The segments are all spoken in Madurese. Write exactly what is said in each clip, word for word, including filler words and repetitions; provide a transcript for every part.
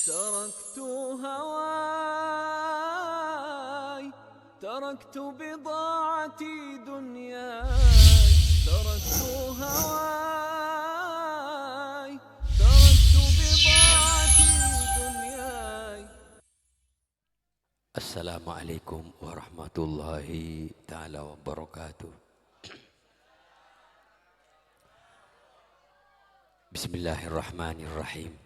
تركت هواي، تركت بضاعتي دنياي، تركت هواي، تركت بضاعتي دنياي. السلام عليكم ورحمة الله تعالى وبركاته. بسم الله الرحمن الرحيم.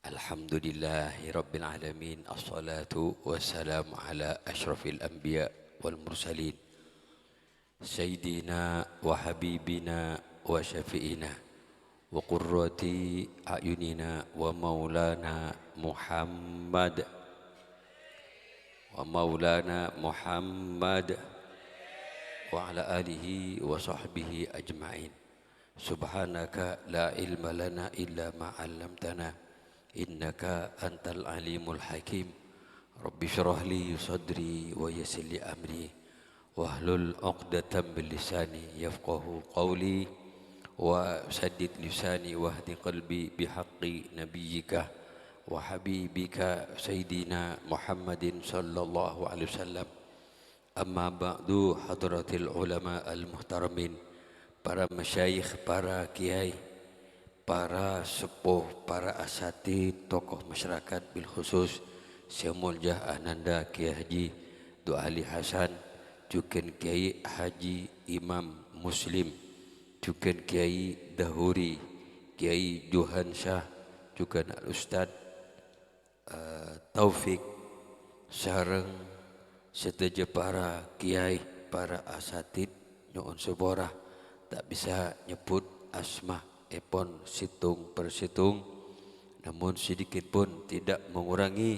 الحمد لله رب العالمين. الصلاة والسلام على أشرف الأنبياء والمرسلين. سيدنا وحبيبنا وشفيعنا وقرة أعيننا ومولانا محمد، ومولانا محمد وعلى آله وصحبه أجمعين. سبحانك لا علم لنا إلا ما علمتنا، إنك أنت العليم الحكيم. رب اشرح لي صدري ويسر لي أمري واحلل عقدة من لساني يفقهوا قولي وسدد لساني واهد قلبي بحق نبيك وحبيبك سيدنا محمد صلى الله عليه وسلم. Amma ba'du, hadratil ulama al-muhtaramin, para masyayikh, para kiyai, para seppo, para asatid, tokoh masyarakat bil khusus sè molja Ananda Kiai Haji Du'ali Hasan, jhughân Kiai Haji Imam Muslim, jhughân Kiai Dahuri, Kiai Johansyah, jhughân Al Ustad eh, Taufik sareng sadhâjâ para kiyai, para asatid, nyo'on sapora ta' bisa nyebbhut asmaèpon sèttong per sèttong, namong sedikit pun tidak mengurangi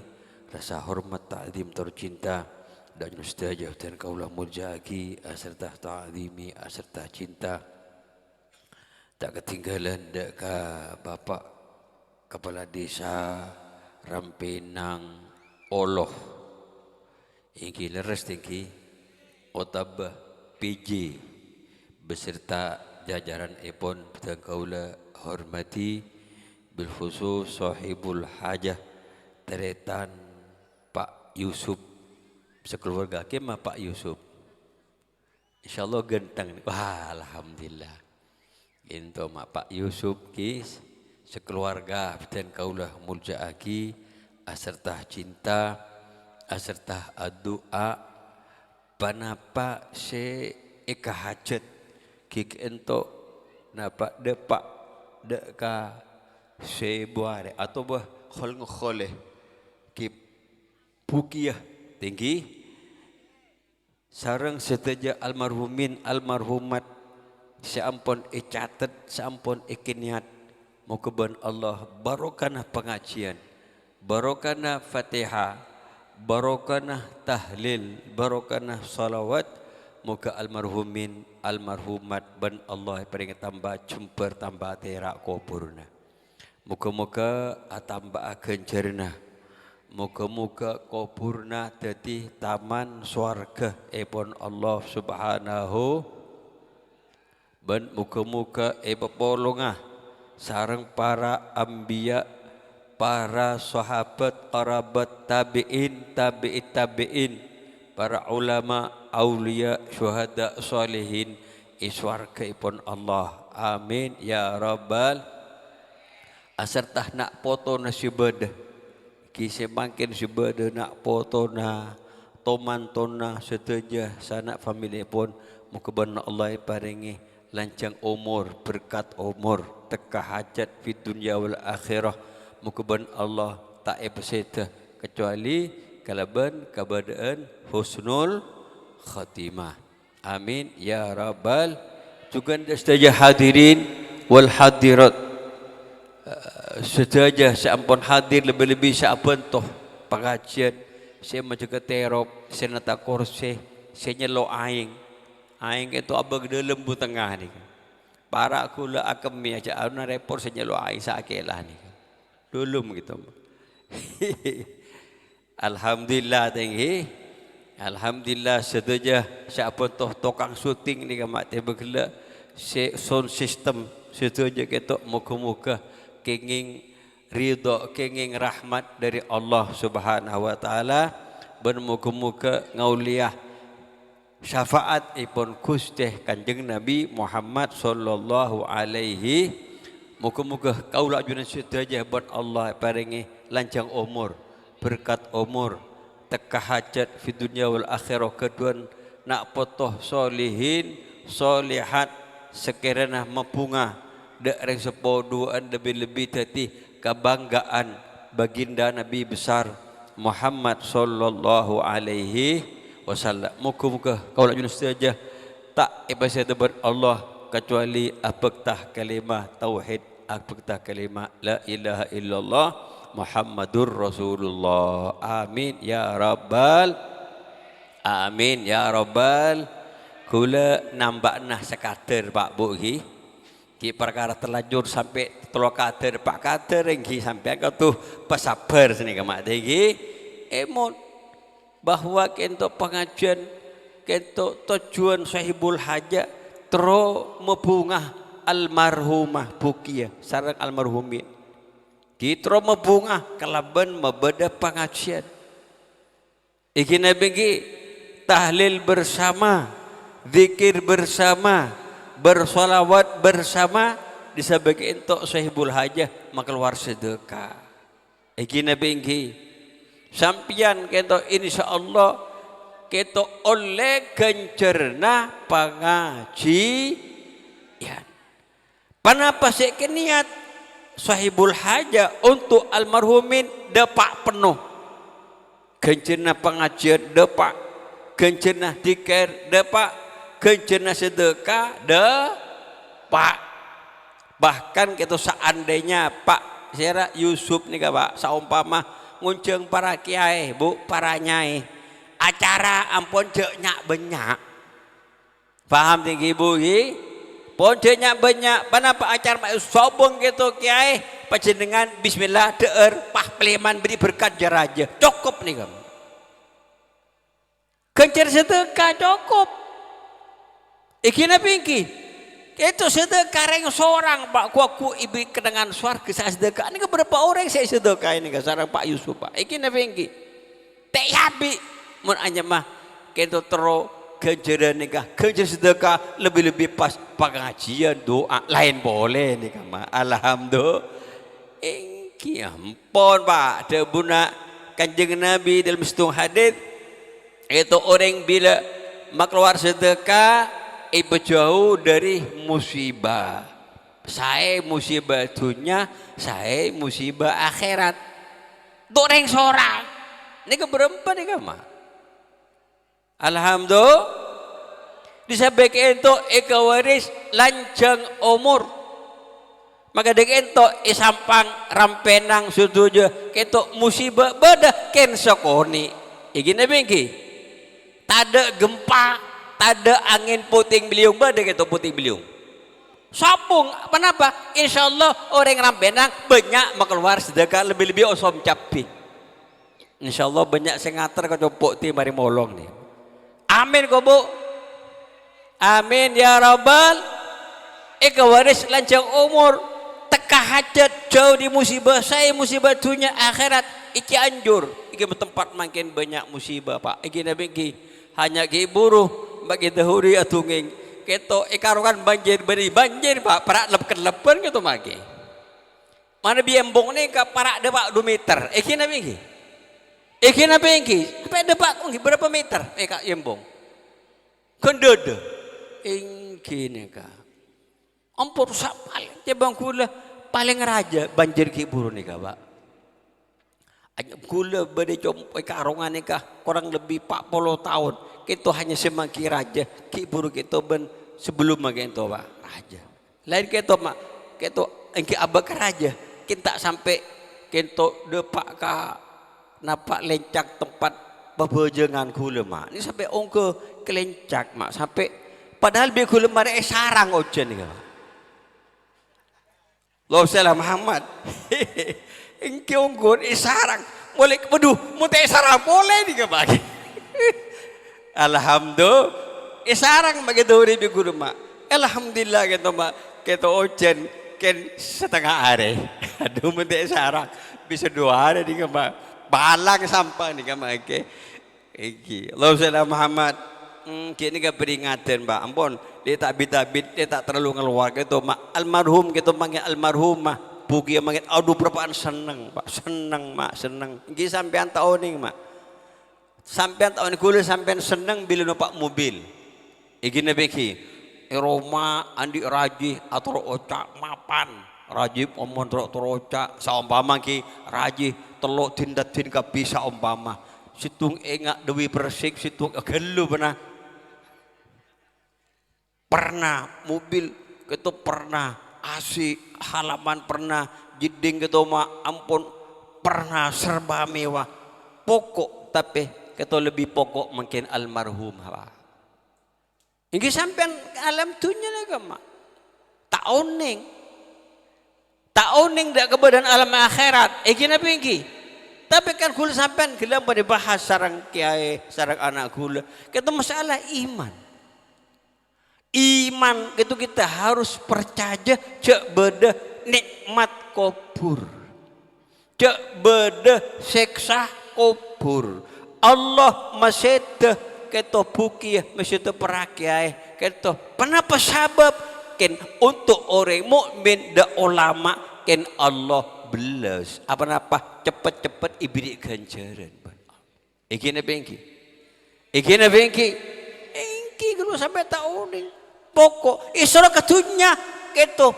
rasa hormat, ta'zim, tor cinta dâ' nyo'on sadhâjâ bhâdhân kaulâ molja'aghi asarta ta'zimi asarta cinta. Ta' katèngghâlân dâ' ka Bapa' Kapala Dhisa Rampenang Olo. Èngghi lerres tèngghi, otabâ P J beserta jajaranèpon bhâdhân kaulâ hormadhi, bil khusus sohibul hajah, tarètan Pa' Yusuf. Sakeluarga kèma Pa' Yusuf. Insyaallah ganteng. Wah, alhamdulillah. Ènto ma' Pa' Yusuf ghi sakeluarga bhâdhân kaulâ molja'aghi, asarta cinta, asarta adu'a, ponapa sè èkahajhât ghi ènto napa' dâpa' dâ' ka sè buarè atabâ khol-ngokholè ghi bugiyâ tèngghi. Sareng sadhâjâ almarhumin almarhumat sè ampon ècatet, sè ampon èkènèyat. Moghâ bân Allah barokana pangajiyân, barokana Fatihah, barokana tahlil, barokana shalawat, moghâ almarhumin almarhumat bân Allah èparèngè tamba jembhâr, tamba tèra' kobhurrâ. Moghâ-moghâ atamba'a ghânjhârânna. Moghâ-moghâ kobhurrâ dhâddhi taman sowarghâèpon Allah Subhanahu, bân moghâ-moghâ èpapolonga sareng para anbiya', para sahabat, karabat, tabi'in, tabi'it tabi'in, para ulama, auliya, syuhada, shalihin, è sowarghâèpon Allah. Amin, ya rabbal. Asarta na' potona sè bâdâ. Ghi sè mangkèn sè bâdâ na' potona, tomantona, sadhâjâ sana' familièpon. Moghâ bân Allah èparèngè lanjhâng omor, berkat omor, tekka hajat fid dunya wal akhirah. Moghâ bân Allah ta' èpasèdhâ, kecuali kalabân kabâdâ'ân husnul khatimah. Amin, ya rabbal. Jhughân sadhâjâ hadirin wal hadirat. Eh, sadhâjâ sè ampon hadir, lebbi-lebbi sè abhânto pangajiyân, sè majâgâ terop, sè nata korsè, sè nyello' aèng. Aèng èto abâ' dâlem bu tengnga nèka. Para' ghulâ akemmè jhâ' anu repot sè nyello' aèng sakella nèka. Dâlem gitu. Alhamdulillah, tèngghi. Alhamdulillah, sadhâjâ sè abhânto tokang syuting nèka ma' tèmbhâ ghellâ', sè sound system, sadhâjâ kèto moghâ-moghâ kèngèng ridho kèngèng rahmat dhâri Allah Subhanahu wa Ta'ala, bân moghâ-moghâ ngaollèya syafaatèpon Ghustè Kanjeng Nabi Muhammad sallallahu alaihi. Moghâ-moghâ kaulâ ajunan sadhâjâ bân Allah èparèngè lanjhâng omor, berkat omor, tekka hajhât fi dunya wal akhirah, ghâdhuwân na' poto solihin, solihat, sakèrana mabhunga dhâ' rèng seppo duwâ'ân lebbi-lebbi dhâddhi kabanggaan baginda Nabi besar Muhammad sallallahu alaihi wasallam. Moghâ-moghâ kaulâ ajunan sadhâjâ ta' èpasèdhâ bân Allah, kecuali abhâkta kalèma tauhid, abhâkta kalèma la ilaha illallah Muhammadur Rasulullah. Amin ya rabbal, amin ya rabbal. Kaulâ namba'ana sakadâr, Pak, Bu, ghi. Ghi parkara terlanjur sampè' tello kadâr, pa' kadâr, èngghi sampèyan kodhu pasabâr sanèka, Ma', ghi. Èmon bahwa kento pangajiân, kento tojjhuwân Sohibul Hajah terro mabhunga almarhumah Bukia sareng almarhumin. Ghi terro mabhunga kalabân mabâdâ pangajiân. Èngghi napa èngghi? Tahlil bersama, dzikir bersama, bersolawat bersama, disabâghi ento' Sohibul Hajah makalowar sedekah. Èngghi napa èngghi? Sampèyan kento insyaallah kento ollè ghânjhârânna pangajiân. Ponapa sè èkenniyat? Sohibul hajah untuk almarhumin dâpa' penno. Ghânjhârânna pangajiân dâpa', ghânjhârânna dzikir dâpa', ghânjhârânna sedekah dâpa'. Bahkan kento seandainya, Pak, sèra Yusuf nèka, Pak, saompama ngonjhâng para kèyaè, Bu, para nyaè, acara ampon jhâ' nya'-bânnya'. Paham, ghi, Bu, ghi? Pon jhâ' nya'-bânnya', ponapa acara ma' sobung kento kèyaè, panjhennengngan bismillah, dhâ'âr, pah, palèman, bâri' berkat jâ-rajâ. Cokop nèka. Ghânjhâr sedekah cokop. Èngghi napa èngghi? Kento sedekah rèng sorang, Pak, ghu-, ghu èbâghi kennengngan sowarghâ sè sedekah. Nèka bârâmpa orèng sè sedekah nèka sareng Pak Yusuf, Pak? Èngghi napa èngghi? Tè' abi'. Mon anyama kento terro ghânjhârân nèka, ghânjhâr sedekah lebbi-lebbi pas pangajiân, du'a, laèn polè nèka, Ma'. Alhamdulillah. Èngghi ampon, Pak. Dhâbuna Kanjeng Nabi dâlem sèttong hadits, kento orèng bilâ makalowar sedekah èpajhâu dâri musibah. Saè musibah dhunnya, saè musibah akhèrat. Ento' rèng sorang. Nèka bârâmpa nèka, Ma'? Alhamdulillah. Disabâghi ento' èkawaris lanjhâng omor. Maka dhâggi' ento' èsampang rampènang sadhâjâ, kento' musibah bâdâ kèng sakonè'. Èngghi napa èngghi? Tadâ' gempa, tadâ' angèn potèng beliung, bâdâ kento' potèng beliung. Sobung, ponapa? Insyaallah orèng rampènang bânnya' makalowar sedekah, lebbi-lebbi osom cabbhi. Insyaallah bânnya' sè ngater ka compo' tè marè molong nè. Amin, ko, Bu. Amin, ya rabbal. Èkawaris lanjhâng omor, tekka hajhât, jhâu dâri musibah, saè musibah dhunnya akhèrat, èngghi anjur. Èngghi tempat mangkèn bânnya' musibah, Pak. Èngghi napa èngghi? Hanya ghi' buru, bâgi dâhuri adhungèng. Kento' è karongan banjir, bâri' banjir, Pak. Para' lep-kellebbhân kento' mangkèn. Manabi embong nèka para' dâpa' du meter. Èngghi napa èngghi? Èngghi napa èngghi? Sampè' dâpa' èngghi bârâmpa meter nèka embong? Ghândhâdhâ. Èngghi nèka. Ampon sapal, cèbâng ghulâ palèng rajâ banjir ghi' buru nèka, Pak. Ghulâ bâdâ compo' è karongan nèka korang lebbi pa' polo taon. Kento' hanya sè mangghi rajâ, ghi' buru kento' bân sabellumma kento', Pak, rajâ. Laèn kento', Ma', kento' èngghi abâ' ka rajâ, kèng ta' sampè' kento' dâpa' ka napa' lèncak tempat pabhâjângan ghulâ, Ma'. Nè sampè' ongghâ ka lèncak, Ma', sampè' padahal bi' ghulâ marè èsarang ojhân nèka, Ma'. Allahumma shalli ala Muhammad. Èngghi ongghun èsarang. Molè, waduh, mon ta' èsarang polè nèka, Pak. Alhamdulillah. Èsarang mangkèn dâhuri bi' ghulâ, Ma'. Alhamdulillah, kento', Ma'. Kento' ojhân kèng satengnga arè. Adu, mendek sarang. Bisa dua hari nih, Pak. Balang sampah nih, Pak. Oke. Iki. Allahumma sholli ala Muhammad. Hmm, gini ke peringatan, Pak. Ampun. Dia tak bit-bit, dia tak terlalu ngeluar gitu, Mak. Almarhum gitu, manggil almarhumah. Bugi manggil, aduh, perpaan seneng, Pak. Seneng, Mak. Seneng. Iki sampean tahu nih, Mak. Sampeyan ta' onèng ghulâ sampeyan senneng bilâ nompa' mobil. Èngghi napa èngghi? È roma andi' rajhi atoro' oca' mapan. Rajhi omon toro'-toro' oca', saompama èngghi rajhi tello' din-raddhin kabbhi saompama. Sèttong enga' dhâwi persik, sèttong ghâllu bâ'na. Pernah mobil, kèto pernah, A C, halaman pernah, jeddhing kèto ma' ampon pernah serba mewah. Pokok, tapè kèto lebbi pokok mangkèn almarhum, Pak. Èngghi sampèyan alam dhunnya nèka, Ma'. Ta' onèng. Ta' onèng dâ' kabâdâ'ân alam akhèrat. Èngghi napa èngghi? Tapè kan ghulâ sampèyan ghellâ' bâdâ bahas sareng kèyaè, sareng ana' ghulâ. Kèto masalah iman. Iman itu kita harus parcajâ jhâ' bâdâ nè'mat kobhur. Jhâ' bâdâ sèksa kobhur. Allah masèdhâ kèto bhukiyâ, masèdhâ parkèyaè kèto. Ponapa sabâb? Kèng onto' orèng mo'min dâ' olama kèng Allah bellâs. Apa napa? Cepet-cepet èbèrri' ghânjhârân. Èngghi napa èngghi? Èngghi napa èngghi? Èngghi, ghâllu sampè' ta' onèng. Pokok, èsoro ka dhunnya, kèto.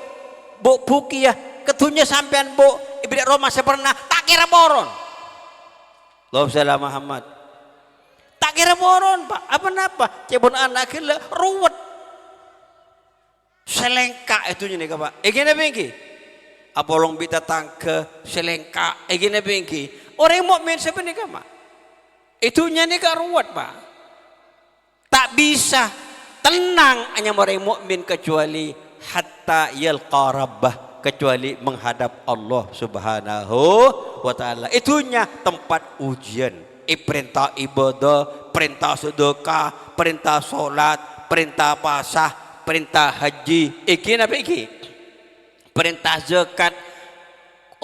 Bu', bhukiyâ, ka dhunnya sampèyan, Bu', èbèrri' roma sè pernah, ta' kèra poron. Allahumma shalli ala Muhammad. Ta' kèra poron, Pak. Apa napa? Ca'èpon ana' ghellâ' ruwet. Sè lèngka' è dhunnya nèka, Pak. Èngghi napa èngghi? Apolong bi' tatangghâ sè lèngka'. Èngghi napa èngghi? Orèng mo'min sapanèka, Ma'. È dhunnya nèka ruwet, Pak. Ta' bisa tennang anyama orèng mo'min kecuali hatta yalqa rabbah, kecuali menghadap Allah Subhanahu wa Ta'ala. È dhunnya tempat ujian. Èparènta ibadah, parènta sedekah, parènta sholat, parènta pasa, parènta haji. Èngghi napa èngghi? Parènta zakat.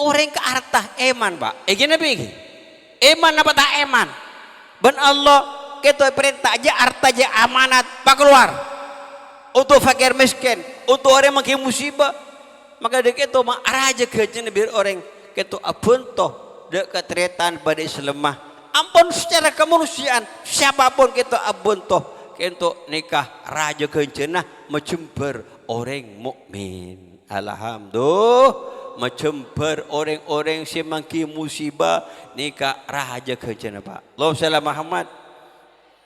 Orèng ka arta èman, Pak. Èngghi napa èngghi? Èman apa ta' èman? Bân Allah, kèto èparènta jâ' arta jâ' amanat, pakalowar. Onto' fakir miskin, onto' orèng mangghi musibah. Maka dâ' kèto ma' rajâ ghânjhârânna bi' orèng kèto abhânto dâ' ka tarètan padâ Islamma. Ampon secara kemanusiaan, siapapun kèto abhânto, kèto nèka rajâ ghânjhârânna majembhâr orèng mo'min. Alhamdulillah, majembhâr orèng-orèng sè mangghi musibah nèka rajâ ghânjhârânna, Pak. Allahumma shalli ala Muhammad.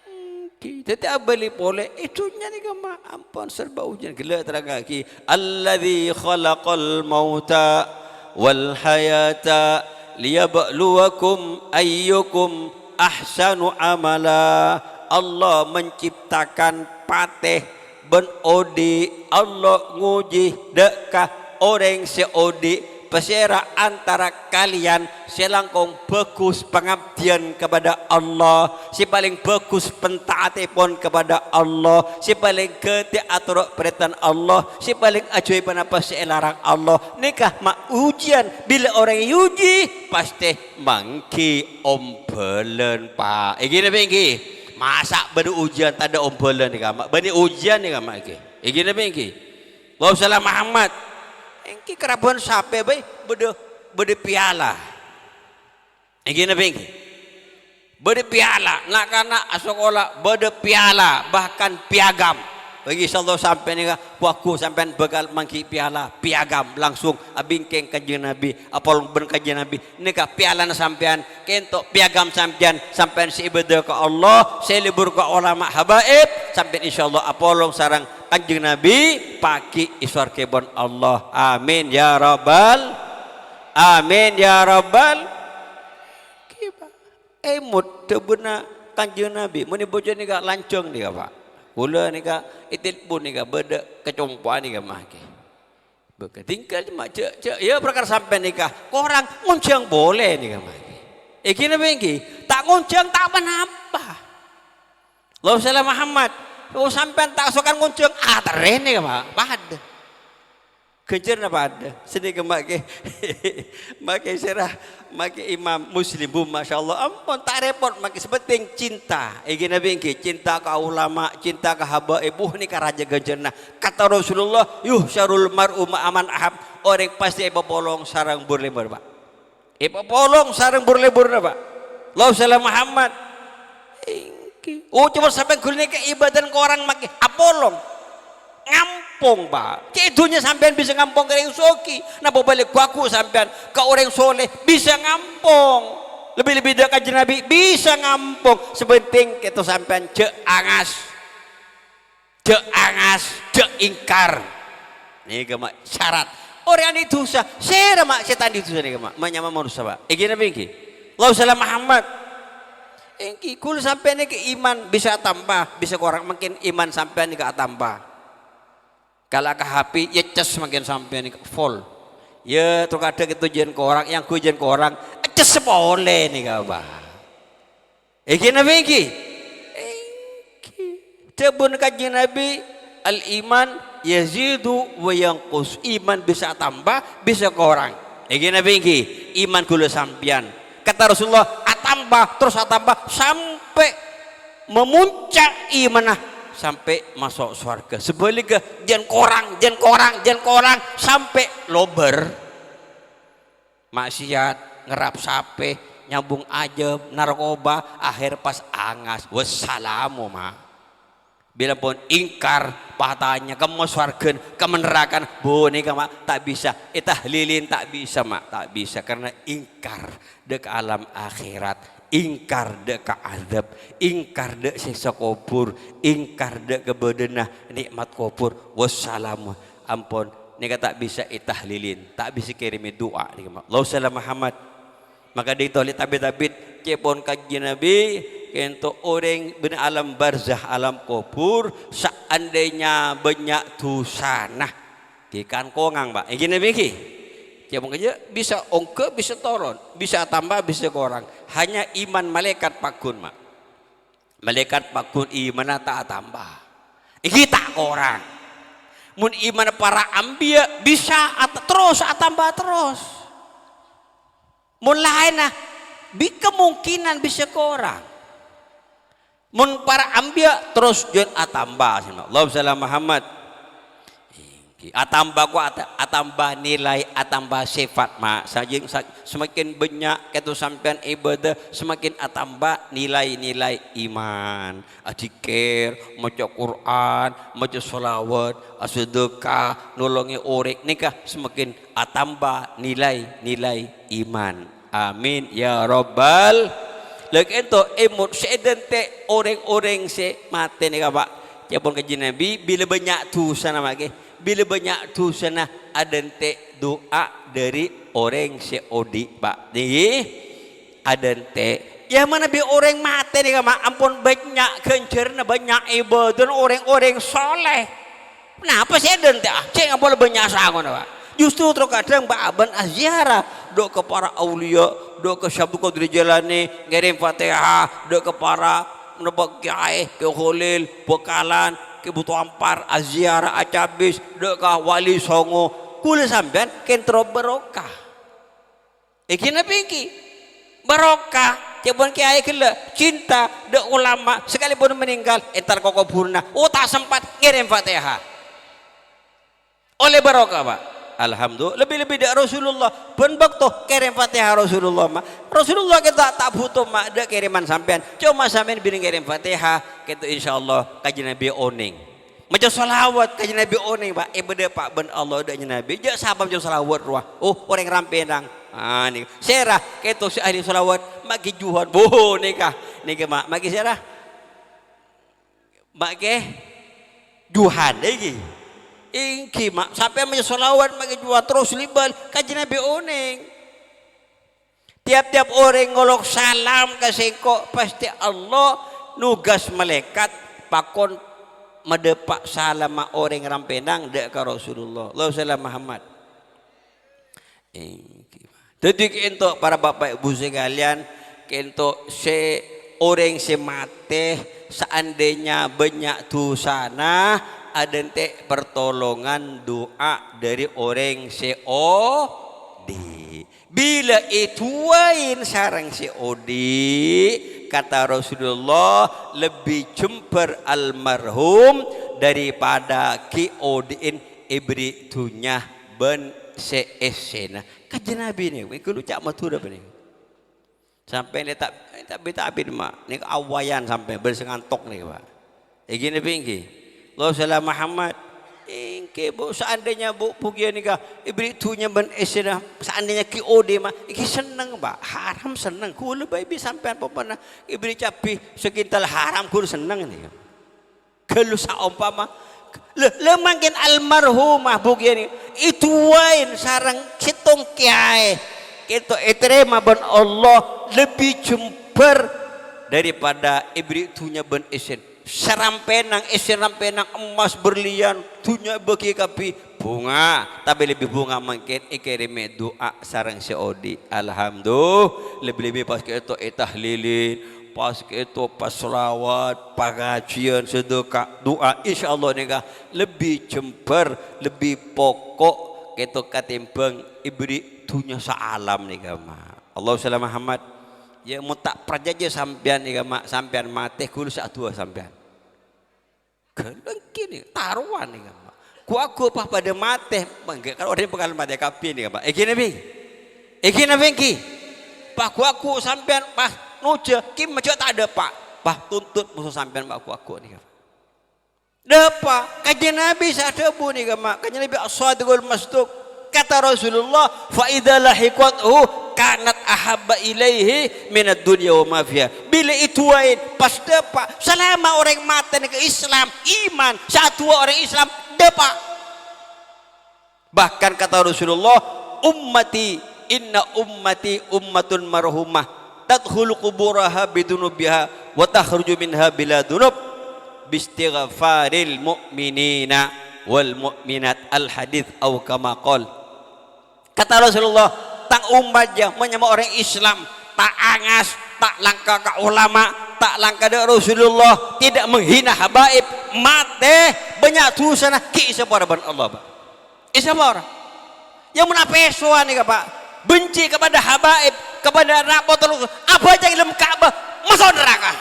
Èngghi. Dâddhi abâli polè, è dhunnya nèka ma' ampon serba ujian. Ghellâ' terrangngaghi, "Alladzi khalaqal mauta wal hayata liyabluwakum ayyukum ahsanu amala." Allah menciptakan patè bân odi', Allah ngojhi dâ' ka orèng sè odi', pasèra antara kalian sè langkong bhâghus pangabdiyân kepada Allah, sè palèng bhâghus pentaatèpon kepada Allah, sè palèng ghâtè atoro' parèntana Allah, sè palèng ajhâuwi ponapa sè èlarang Allah. Nèka ma' ujian, bilâ orèng èojhi, pastè mangghi ombhâlân, Pak. Èngghi napa èngghi? Masa' bâdâ ujian tadâ' ombhâlân nèka, Ma'? Bânnè ujian nèka, Ma', èngghi. Èngghi napa èngghi? Allahumma shalli ala Muhammad. Èngghi karabân sapè bhâi bâdâ, bâdâ piala. Èngghi napa èngghi? Bâdâ piala. Na'-kana' asakola bâdâ piala, bahkan piagam. Bâgi insyaallah sampè' nèka, bhâghus sampèyan bhâkal mangghi piala, piagam langsung abingkèng Kanjeng Nabi, apolong bân Kanjeng Nabi. Nèka pialana sampèyan, kènto piagam sampèyan, sampèyan sè ibadah ka Allah, sè lebur ka olama habaib, sampèyan insyaallah apolong sareng Kanjeng Nabi, paghi' è sowarghèpon Allah. Amin ya rabbal, amin ya rabbal. Èmot dhâbuna Kanjeng Nabi, mon è bhâjâng nèka lanjhâng nèka, Pak. Kaulâ nèka ètelpon nèka bâdâ kacompo'an nèka, Ma', èngghi. Bâkal tinggal coma jhâ', jhâ', ya, parkara sampèyan nèka, korang ngonjhâng polè nèka, Ma', èngghi. Èngghi napa èngghi? Ta' ngonjhâng ta' ponapa. Allahumma shalli ala Muhammad. Oh, sampèyan ta' sokan ngonjhâng, aterrè nèka, Ma', padâ. Ghânjhârânna padâ. Sanèka make, make sèra, make Imam Muslim, Bu, masyaallah. Ampon, ta' rèpot make, sè pentèng cinta. Èngghi napa èngghi? Cinta ka ulama, cinta ka habaib. Uh, nèka rajâ ghânjhârânna. Kata Rasulullah, "Yuhsyarul mar'u ma'a man ahab." Orèng pastè èpapolong sareng bur-lèbur, Pak. Èpapolong sareng bur-lèburrâ, Pak. Allahumma shalli ala Muhammad. Èngghi. Oh, coma sampèyan ghulâ nèka ibâdâna ka orèng make apolong. Ngampong, Pak. Cè' dhunnya sampèyan bisa ngampong ka orèng soghi. Napa bâli ghu-lagghu sampèyan ka orèng soleh bisa ngampong. Lebbi-lebbi dâ' Kanjeng Nabi bisa ngampong. Sè pentèng kèto sampèyan jhâ' angas. Jhâ' angas, jhâ' ingkar. Nèka, Ma', syarat. Orèng andi' dhusa, sèra, Ma', sè ta' andi' dhusa nèka, Ma'? Ma' nyama manossa, Pak. Èngghi napa èngghi? Allahumma shalli ala Muhammad. Èngghi, ghulâ sampèyan nèka iman bisa atamba, bisa korang, mangkèn iman sampèyan nèka atamba. Kala ka H P, ya ces mangkèn sampèyan nèka full. Ya, terkadang itu jhân korang, yang ghun jhân korang, ces polè nèka, Pak. Èngghi napa èngghi? Èngghi. Dhâbuna Kanjeng Nabi, "Al-iman yazidu wa yanqus." Iman bisa atamba, bisa korang. Èngghi napa èngghi? Iman ghulâ sampèyan. Kata Rasulullah, atamba, terros atamba, sampè' mamoncak imanna, sampè' maso' sowarghâ. Sabhâligghâ, jhân korang, jhân korang, jhân korang, sampè' lobâr. Maksiat, ngerrap sapè, nyambung ajâm, narkoba, akhèr pas angas. Wassalamu, Ma'. Bilâ pon ingkar, patanya, kemma sowarghâna, kemma narakan, bu, nèka, Ma', ta' bisa. Ètahlilin, ta' bisa, Ma', ta' bisa. Karena ingkar dâ' ka alam akhèrat, ingkar dâ' ka adzâb, ingkar dâ' sèksa kobhur, ingkar dâ' ka bâdâna nè'mat kobhur. Wassalamu. Ampon, nèka ta' bisa ètahlilin, ta' bisa kèrèmè du'a nèka, Ma'. Allahumma shalli ala Muhammad. Maka dâri tolè tabit-tabit, cè' pon Kanjeng Nabi, kènto orèng bân alam barzah, alam kobhur, saandhâna bânnya' dhusana. Ghi kan kongang, Pak. Èngghi napa èngghi? Cè' pon Kanjeng, bisa ongghâ, bisa toron, bisa atamba, bisa korang. Hanya iman malaèkat pagghun, Ma'. Malaèkat pagghun imanna ta' atamba. Èngghi ta' korang. Mon imanna para anbiya bisa at-, terros atamba terros. Mon laènna, bi-, kemungkinan bisa korang. Mon para anbiya terros jhân atamba. Allahumma shalli ala Muhammad. Èngghi. Atamba ko ata-, atamba nilai, atamba sifat, Ma'. Sajjheng sa-, semakin bânnya' kèto sampèyan ibadah, semakin atamba nilai-nilai iman. Adzikir, maca Qur'an, maca shalawat, asadhâka, nolongè orèng, nèka semakin atamba nilai-nilai iman. Amin ya rabbal. Lha kènto èmot sè èdântè' orèng-orèng sè matè nèka, Pak. Ca'èpon Kanjeng Nabi, bilâ bânnya' dhusana, Pak, ghi. Bilâ bânnya' dhusana adântè' du'a dâri orèng sè odi', Pak. Ngghi, adântè'. Ya, manabi orèng matè nèka, Ma', ampon bânnya' ghânjhârânna, bânnya' ibadahna orèng-orèng soleh. Napa sè èdântè', ah? Cè' ngampol bânnya' sangona, Pak. Justru terkadang bâ'-abân aziarah, dâ' ka para auliya, dâ' ka Syekh Abdul Qadir Jailani, ngèrèm Fatihah, dâ' ka para napa kèyaè, Kè Kholil, Bhâkalan, Kè Bâtoampar, aziarah acabis, dâ' ka Wali Songo. Kaulâ sampèyan kèntro barokah. Èngghi napa èngghi? Barokah, ca'èpon kèyaè ghellâ', cinta, dâ' ulama, sakalèpon meninggal, entar ka kobhurânna, oh, ta' sempat ngèrèm Fatihah. Ollè barokah, Pak. Alhamdulillah, lebbi-lebbi dâ' Rasulullah. Bân bâkto kèrèm Fatihah Rasulullah, Ma'. Rasulullah kènto ta' bhuto, Ma', dâ' kèrèman sampèyan. Coma sampèyan binè ngèrèm Fatihah, kènto insyaallah Kanjeng Nabi onèng. Maca shalawat Kanjeng Nabi onèng, Pak. È, bâdâ, Pak, bân Allah dâ' Kanjeng Nabi. Jhâ' sapa maca shalawat rowa? Oh, orèng Rampènang. Ah, nèka. Sèra, kèto sè ahli shalawat, maghi juhân. Bo, nèka. Nèka, Ma', maghi sèra. Maghi juhân, èngghi. Èngghi, Ma'. Sampè' maca shalawat, maghi juhân. Terros lèbât, Kanjeng Nabi onèng. Tiap-tiap orèng ngolok salam ka sèngko', pastè Allah nugas malaèkat pakon madâpa' salamma orèng Rampènang dâ' ka Rasulullah. Allahumma shalli ala Muhammad. Èngghi. Dâddhi kènto para bapa' ibu sakalèyan, kènto sè orèng sè matè saandhâna bânnya' dhusana, Adânte' partolongan du'a dâri orèng sè odi'. Bilâ èdu'ain sareng sè odi', kata Rasulullah, lebbi jembhâr almarhum daripada ghi' odi'in èbherri' dhunnya bân sè èssèna. Kanjeng Nabi nèko, ènggi lo ca' Madhurâ panèka. Sampèyan ta', ta' bi-, ta' bi-, ma', nèko awayan sampèyan, bân sè ngantok nèko, Pak. Ènggi napa ènggi? Allahumma shalli ala Muhammad. Ènggi, Bu, seandainya, Bu, Bu Kiai nèka èbherri' dhunnya bân èssèna, seandainya ghi' odi', ma', ènggi senneng, Pak. Haram senneng. Kaulâ bhâi bi' sampèyan pompona èbherri' cabbhi sakintal, haram kaulâ senneng nèka. Ghâllu saompama, lè, lè mangkèn almarhumah Bu Kiai nèka èdu'ain sareng sèttong kiyaè, kènto ètarèma bân Allah lebbi jembhâr daripada èbherri' dhunnya bân èssèna. Sarampènang, èssèna rampènang, emmas, berlian, dhunnya èbâghi kabbhi, bhunga, tapè lebbi bhunga mangkèn èkèrèmè du'a sareng sè odi'. Alhamdulillah, lebbi-lebbi pas kèto ètahlilin, pas kèto pas shalawat, pangajiyân, sedekah, du'a, insyaallah nèka lebbi jembhâr, lebbi poko' kèto katèmbhâng èbherri' dhunnya saalam nèka, Ma'. Allahumma shalli ala Muhammad. Ya, mon ta' parcajâ sampèyan nèka, Ma', sampèyan matè, kaulâ sè adu'a sampèyan. Ghâllu ènggi nèka, tarowan nèka, Pak. Ghu-lagghu pas padâ matè, mangghâ kan orèng bhâkal matè kabbhi nèka, Pak. Ènggi napa ènggi? Ènggi napa ènggi? Pas ghu-lagghu sampèyan pas nojâ, kèng majâ ta' dâpa'. Pas tuntut moso sampèyan, Pak, ghu-lagghu nèka, Pak. Dâpa', Kanjeng Nabi sè adhâbu nèka, Ma'. Kanjeng Nabi As-Shadiqul Masduq. Kata Rasulullah, "Fa idza lahiqathu kanat ahabba ilaihi minad dunya wa ma fiha." Bilâ èdu'ain, pas dâpa', salama orèng matè nèka Islam, iman, sè adu'a orèng Islam, dâpa'. Bahkan kata Rasulullah, "Ummati, inna ummati ummatun marhumah, tadkhulu quburaha bidunubiha, wa takhruju minha bila dunub, bistighfaril mu'minina wal mu'minat." Al-hadits, au kama qal. Kata Rasulullah, "Tang ommat, jâ, mon nyama orèng Islam, ta' angas, ta' langka ka ulama, ta' langka dâ' Rasulullah, tidak menghina habaib, matè bânnya' dhusana, ghi' èsapora bân Allah, Pak." Èsapora. Ya, mon apèsowan nèka, Pak, benci kepada habaib, kepada na' poto, abhâjâng è dâlem Ka'bah, maso' naraka.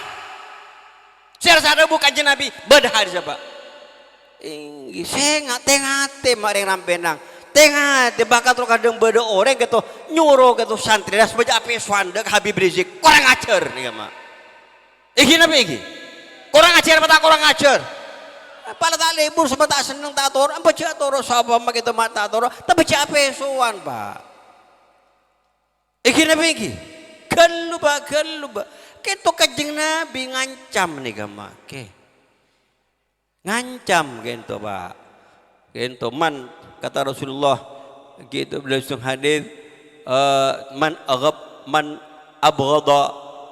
Sè arassa adhâbu Kanjeng Nabi, bâdâ hadis apa? Ènggi, sènga', tè-ngatè, ma' rèng rampènang. Tè-ngatè, bhâkal terro kadhâng bâdâ orèng kèto nyoro kèto santrèna bâjâ apèsowan dâ' ka Habib Rizik. Korang ajhâr nèka, Ma'. Ènggi napa ènggi? Korang ajhâr apa ta' korang ajhâr? Apa la ta' lebur, sapa ta' senneng ta' toro', apa jhâ' toro', sapa ma' kèto ma' ta' toro', tapè jhâ' apèsowan, Pak. Ènggi napa ènggi? Ghâllu, Pak, ghâllu, Pak. Kèto Kanjeng Nabi ngancam nèka, Ma'. Oke. Ngancam kèto, Pak. Kèto, man, kata Rasulullah, gitu, beliau sung hadis, eh, "Man aghab-, man abghadha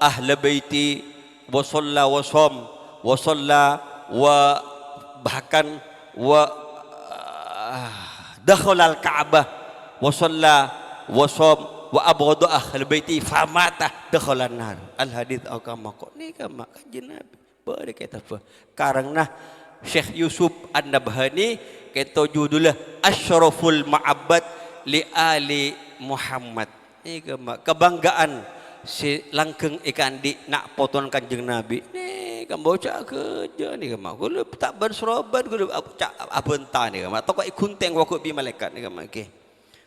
ahla baiti wa shalla wa sham, wa shalla wa bahkan wa, ah, dakhalal Ka'bah, wa shalla wa sham, wa abghadha ahla baiti famata dakhalan nar." Al-hadits au kama qala. Nèka, Ma', Kanjeng Nabi. Bâri' kètabbhâ. Karangna Syekh Yusuf An-Nabhani, kèto judulla Asyraful Ma'abbad li Ali Muhammad. Nèka, Ma', kabanggaan sè langghâng èkaandi' na' potona Kanjeng Nabi. Nèka, bâca ghâjâ nèka, Ma'. Ghulâ ta' bân-soroban, ghulâ ab-, ca-, abhânta nèka, Ma'. Toko èghunting wâghu bi' malaèkat nèka, Ma', ghi.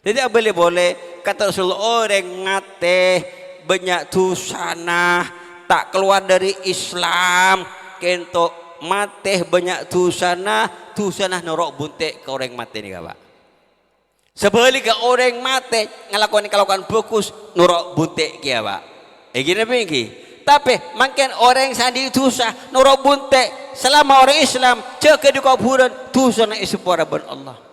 Dhâddhi abâli polè, kata Rasulullah, orèng matè bânnya' dhusana, ta' kalowar dâri Islam, kènto matè bânnya' dhusana, dhusana noro' bunte' ka orèng matè nèka, Pak. Sabhâligghâ, orèng matè ngalakonè kalakowan bhâghus, noro' bunte' kèya, Pak. Ènggi napa ènggi? Tapè, mangkèn orèng sè andi' dhusa, noro' bunte', salama orèng Islam, jâgâ dâri kobhurân, dhusana èsapora bân Allah.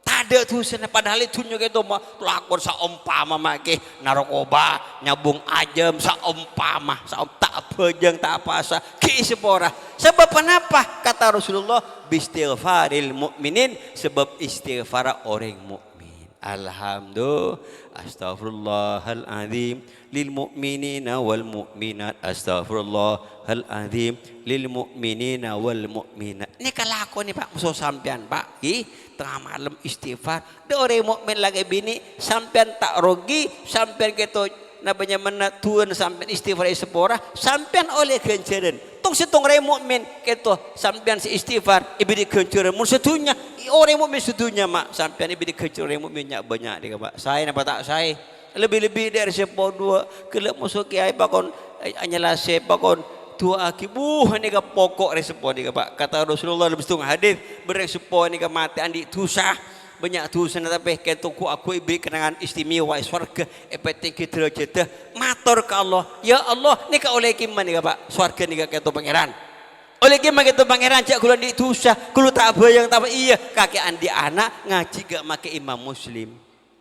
Tadâ' dhusana, padahal è dhunnya kèto ma-, lakon saompama mangkè narkoba, nyabung ajâm, saompama, saom-, ta' abhâjâng, ta' apowasa, ghi' èsapora. Sabâb ponapa? Kata Rasulullah, "Bistighfaril mu'minin," sabâb istighfarra orèng mukmin. Alhamdulillah, astaghfirullahal adzim lil mu'minina wal mu'minat, astaghfirullahal adzim lil mu'minina wal mu'minat. Nèka lakona, Pak, moso sampèyan, Pak, ghi, tengnga malem istighfar. Dâ' orèng mukmin lakè binè', sampèyan ta' rogi, sampèyan kèto napa nyamana duwân sampèyan istighfar èsapora, sampèyan ollè ghânjhârân. Tong-settong orèng mukmin, kèto sampèyan sè istighfar èbèrri' ghânjhârân. Mon sadhunnya, orèng mukmin sadhunnya, ma', sampèyan èbèrri' ghânjhârân orèng mukmin nya-, bânnya' nèka, Pak. Saè napa ta' saè? Lebbi-lebbi dâ' rèseppo duwâ', ghellâ' moso kèyaè pakon, eh, anyalase pakon du'aaghi. Buh, nèka pokok rèseppo nèka, Pak. Kata Rasulullah dalam settong hadis, bâreng seppo nèka matè andi' dhusa. Bânnya' dhusana, tapè kèto ghu-, aghu èbèrri' kennengngan istimewa è sowarghâ, èpatèngghi dârâjâddhâ. Mator ka Allah, "Ya Allah, nèka ollè kemma nèka, Pak? Sowarghâ nèka kèto, Pangèran. Ollè kemma kèto, Pangèran, jhâ' ghulâ andi' dhusa, ghulâ ta' bhâjâng, tapè iyâ, kakè andi' ana', ngajhi ghâ' makè Imam Muslim.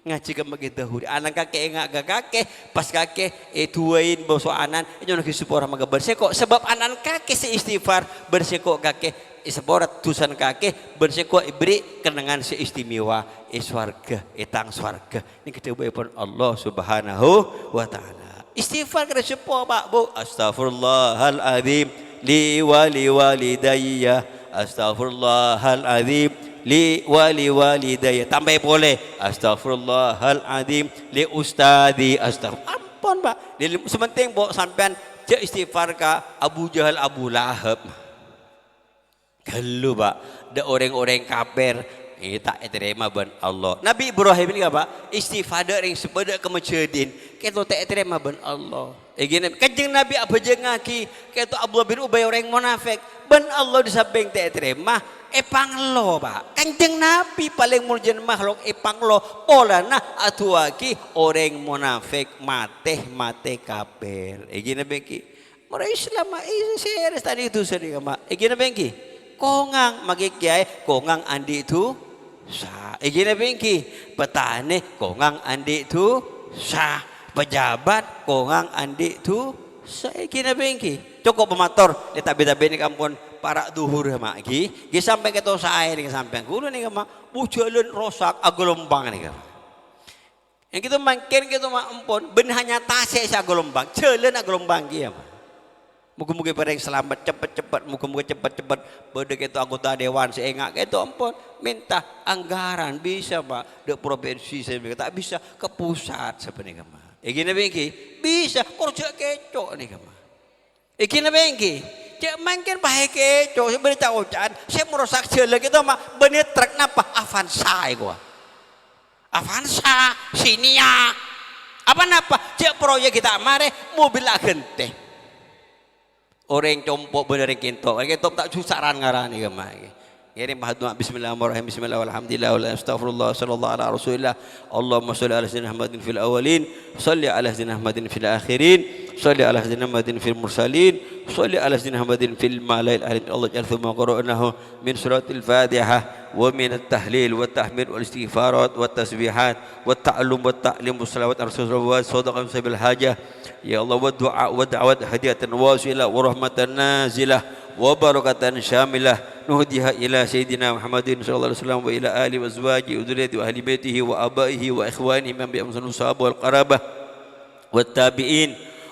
Ngajhi ghâ' makè Dahuri. Ana' kakè enga' ghâ' kakè, pas kakè èdu'ain bâso ana'na, ènyonoghi sapora makè bân sèko'. Sabâb ana'na kakè sè istighfar, bân sèko' kakè èsapora dhusana kakè, bân sèko' èbèrri' kennengngan sè istimewa è sowarghâ, è tang sowarghâ." Nèka dhâbuèpon Allah Subhanahu wa Ta'ala. Istighfar ka rèseppo, Pak, Bu. Astaghfirullahal adzim li wa li walidayya. Astaghfirullahal adzim li wa li walidayya. Tambâi polè. Astaghfirullahal adzim li ustadzi. Astagfir-, ampon, Pak. Li-, li-, sè pentèng, Bu, sampèyan jhâ' istighfar ka Abu Jahal, Abu Lahab. Ghâllu, Pak. Dâ' orèng-orèng kafir, eh, ta' ètarèma bân Allah. Nabbhi Ibrahim nèka, Pak, istighfar dâ' rèng sè bâdâ ka majâdin, kèto ta' ètarèma bân Allah. Èngghi Nabbhi, Kanjeng Nabbhi abhâjângngaghi, kèto Abdullah bin Ubay orèng monafèk, bân Allah dâ' sampèng ta' ètarèma, èpangello, Pak. Kanjeng Nabbhi palèng molja makhluk èpangello, polana adu'aaghi orèng monafèk matè, matè kafir. Èngghi Nabbhi èngghi. Mara Islam, ma', i-, sè rèstani dhusa nèka, ma'. Èngghi napa èngghi? Kongang, makè kèyaè kongang andi' dhusa. Èngghi napa èngghi? Petani kongang andi' dhusa. Pejabat kongang andi' dhusa. Èngghi napa èngghi? Cokop pamator, lè tabi-tabi nèka ampon para' dhuhur, ma', ghi. Ghi sampè' kèto saè nèka sampèyan. Ghulâ nèka, ma', bu jhâlân rosak, agolombang nèka. Yang kèto mangkèn kèto ma' ampon, bân hanya tasè' sè agolombang, jhâlân agolombang kèya, ma'. Moghâ-moghâ parèng salamet, ceppet-ceppet, moghâ-moghâ ceppet-ceppet. Bâdâ kèto anggota dewan sè enga' kèto ampon, mènta anggaran bisa, ma', dâ' propinsi sè ta' bisa, ka pusat sapanèka, ma'. Èngghi napa èngghi? Bisa, korja kèco' nèka, ma'. Èngghi napa èngghi? Jhâ' mangkèn paè kèco' sè bâdâ ca'-oca'an, sè marosak jhâlân kèto, ma', bânnè trek napa? Avanza èkowa. Avanza, Xenia. Apa napa? Jhâ' proyek ghi' ta' marè, mobil aghântè. Orèng compo' bân orèng kènto'. Orèng kènto' ta' jusaran ngaranè, kemma. Ngiring maha du'a, bismillahirrahmanirrahim. Bismillah, walhamdulillah, wala, astagfirullah, sallallahu ala rasulillah. Allahumma sholli ala sayyidina Muhammadin fil awwalin, sholli ala sayyidina Muhammadin fil akhirin, sholli ala sayyidina Muhammadin fil mursalin, sholli ala sayyidina Muhammadin fil mala'il a'la. Allah, ij'al thumma qara'nahu min suratil Fatihah wa min at-tahlil wa tahmid wal istighfarat wa tasbihat wa ta'allum wa ta'lim wa salawat ala Rasulullah wa sadaqah sahibil hajah. Ya Allah, wa du'a wa da'wat hadiyatan wasilah wa rahmatan nazilah wa barakatan syamilah. Nuhdiha ila Sayyidina Muhammadin sallallahu alaihi wasallam wa ila alihi wa azwajihi wa dzurriyyatihi wa ahli baitihi wa abaihi wa ikhwanihi min anbiya wa mursalin wa sahabah wal qarabah. والتابعين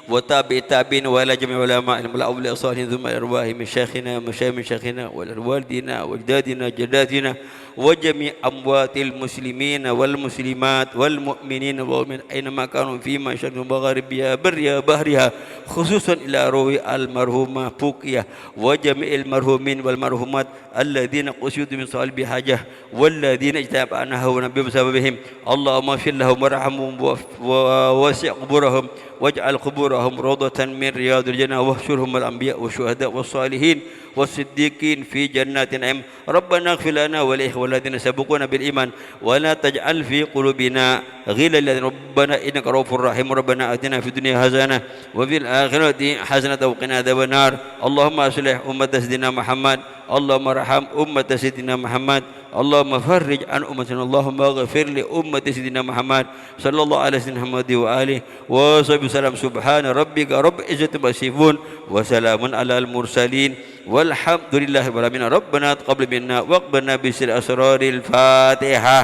وتابع التابعين وإلى جميع العلماء والأولياء الصالحين ثم إلى أرواح مشايخنا ومشايخ مشايخنا وإلى والدينا وأجدادنا وجداتنا وجميع أموات المسلمين والمسلمات والمؤمنين والمؤمنات أينما كانوا في مشارق الأرض ومغاربها برها وبحرها خصوصا إلى روح المرحومة فوقية وجميع المرحومين والمرحومات الذين قصدوا من صالح بحاجة والذين اجتمعنا هنا بسببهم. اللهم اغفر لهم وارحمهم وف-، ووسع قبورهم واجعل قبورهم روضة من رياض الجنة واحشرهم مع الأنبياء والشهداء والصالحين والصديقين في جنات النعيم. ربنا اغفر لنا ولإخواننا الذين سبقونا بالإيمان ولا تجعل في قلوبنا غلا للذين، ربنا إنك رؤوف رحيم. ربنا آتنا في الدنيا حسنة وفي الآخرة حسنة وقنا عذاب النار. اللهم أصلح أمة سيدنا محمد. اللهم ارحم أمة سيدنا محمد. اللهم فرج عن أمتنا. اللهم اغفر لأمة سيدنا محمد صلى الله على سيدنا محمد وآله وصحبه وسلم. سبحان ربك رب العزة عما يصفون وسلام على المرسلين والحمد لله رب العالمين. ربنا تقبل منا واقبلنا بسر أسرار الفاتحة.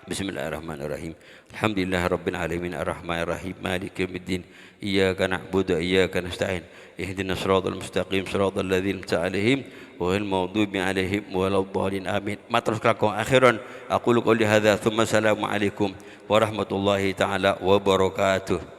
Bismillahirrahmanirrahim. Alhamdulillahirabbil alamin, arrahmanirrahim, maliki yaumiddin. Iyyaka na'budu wa iyyaka nasta'in. Ihdinas siratal mustaqim, siratal ladzina an'amta 'alaihim, ghairil maghdubi 'alaihim waladdallin. Amin. Matur kalangkong. Akhiran, aqulu qouli hadza, tsumma assalamu alaikum warahmatullahi ta'ala wabarakatuh.